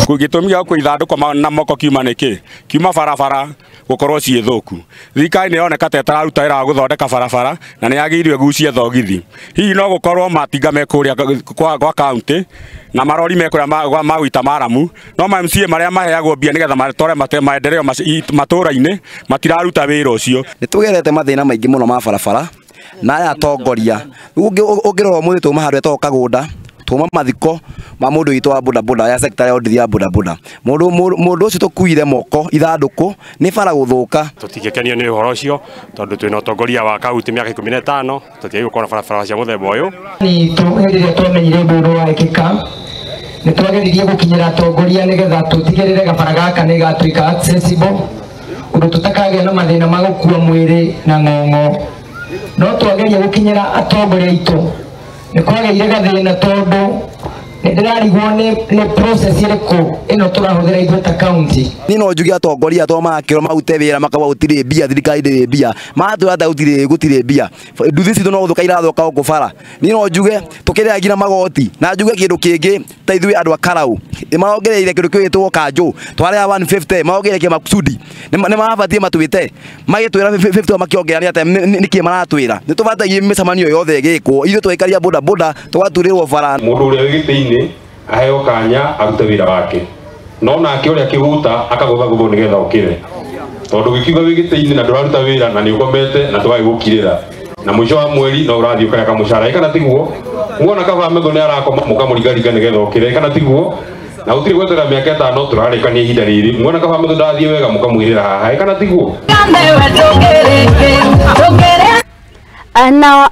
Gĩtũmi gĩa gũkua ithandũkũ na moko kiuma nĩkĩ? Kiuma barabara gũkorwo ciĩ thũku. Thirikari nĩ ĩroneka ta ĩtararuta wĩra wa gũthondeka barabara na nĩ yagĩrĩirwo ĩgucie thogithi. Hihi no gũkorwo matinga me kũrĩa kwa kaunti na marori me kũrĩa ma gũita maramu, no ma MCA marĩa maheagwo mbia nĩgetha matware maendeleo matũra-inĩ matiraruta wĩra ũcio. Nĩ tũgerete mathĩna maingĩ mũno ma barabara na aya atongoria. Rĩu ũngĩrora ũmũthĩ tuma handũ hetagwo Kagũnda, tuma mathiko ma mũndũ witũ wa bodaboda ya sector ya ũndithi ya bodaboda. Mũndũ ũcio tũkuire moko ithandũkũ nĩ bara gũthũka. Tũtingĩkenio nĩ ũhoro ũcio tondũ twĩna ũtongoria wa kaunti mĩaka 15 tũtiagĩrĩirwo gũkorwo na barabara cia mũthemba ũyũ. Hĩndĩ ĩrĩa twamenyire ũndũ ũyũ wekĩka nĩ twageririe gũkinyĩra atongoria nĩgetha tũtigĩrĩre gabara gaka nĩ gatuĩka accessible ũndũ tũtakagĩa na mathĩna ma gũkua mwĩrĩ na ng'ong'o. No twageria gũkinyĩra atongoria aitũ nĩ kwagĩire gathĩna tondũ nĩ ndĩrarigwo nĩ process ĩrĩkũ ĩno tũrahũthĩra ithuĩ ta county. Niĩ no njuge atongoria to makĩrwo marute wĩra makauga gũtirĩ mbia, thirikari ndĩrĩ mbia, matwĩra atĩ gũtirĩ mbia, nduthi citũ no gũthũka irathũka gũkũ bara. Niĩ no njuge tũkĩrĩha nginya magoti, na njuge kĩndũ kĩngĩ ta ithuĩ andũ a Karau marongereire kĩndũ kĩu gĩtagwo kanjũ, twarĩha 150 marongereire kĩmakusudi, nĩ mabatiĩ matwĩte magĩtwĩra 50 makĩongerera nĩ atĩa, nĩkĩ maratwĩra? Nĩ tũbatagie mĩcemanio yothe ĩgĩkwo, ithuĩ twaikaria bodaboda tũgaturĩrwo bara. Mũndũ ũrĩa wĩ gĩtĩ-inĩ aheo kanya arute wĩra wake, no nake ũrĩa kĩgũta akagũthagũthwo nĩgetha okĩre, tondũ gĩkiuga wĩ gĩtĩ-inĩ na ndũraruta wĩra na nĩ ũkomete na tũgagĩgũkirĩra na mũico wa mweri no ũrathiĩ ũkarĩa kamũcara, kana tiguo? Muona kaba metho nĩ arakoma mũkamũringaringa nĩgetha okĩre, kana tiguo? Na gũtirĩ gweterera mĩaka 5 tũrarĩkania ihinda rĩrĩ, muona kaba metho ndathiĩ wega mũkamwĩrĩra haha, kana tiguo? Nao.